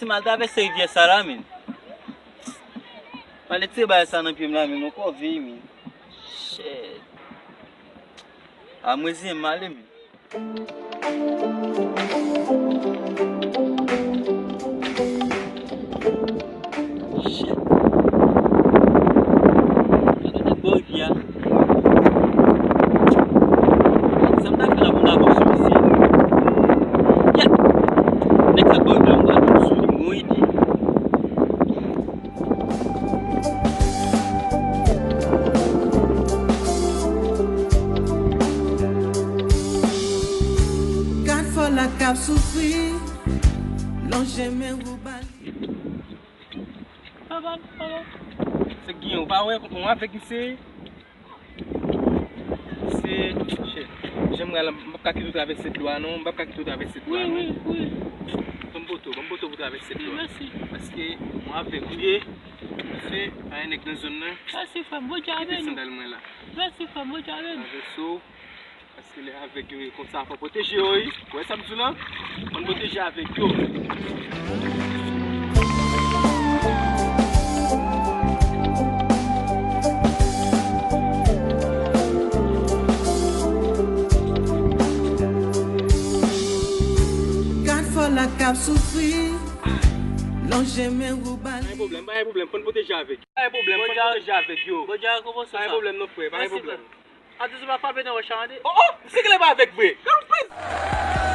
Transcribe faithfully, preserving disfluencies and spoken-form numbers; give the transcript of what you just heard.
M al travèse rivyè sa la, men. M al retire bagay sa nan pye m la, men, m ankò veye, men. Shit. A, m reziyen m ale, men. Shit. Gade nèg bò rivyè a. Sa m ta fè la pou m ta pran sou misye? Yèt! Nèg sa bò rivyè a, m pral pran sou li, m gon ide. Gad fò la k ap soufri, lonje men ou ba li. Papa, papa. Se Giyon, ou pa wè yon avèg misye? Se, shit. Jan m pral, m p ap ka kite w travèse dlo a non, m p ap ka kite w travèse dlo a non. Wi, wi, wi. Ban m poto, ban m poto pou travèse dlo a. Wi, mèsi. Paske yon avèg ou ye, se pa yon nèg nan zòn nan. Mèsi, frè m, Bondye avè nou. Kite sandal mwen la. Mèsi, frè m, Bondye avè nou. Travèse w. Paske lè avèg yo ye konsa, fò pwoteje yo, wi. Ou wè sa m di w la? Fò n pwoteje avèg yo. Gad fò la k ap soufri, lonje men ou ba li. Pa gen pwoblèm, pa gen pwoblèm, fò n pwoteje avèg yo. Pa gen pwoblèm, fò n pwoteje avèg yo. Bondye a konprann sa. Pa gen pwoblèm non, frè, pa gen pwoblèm. Atè se pa frape nan wòch la, tande. Oh, oh, se genlè pa avèg vre. Gad yon priz.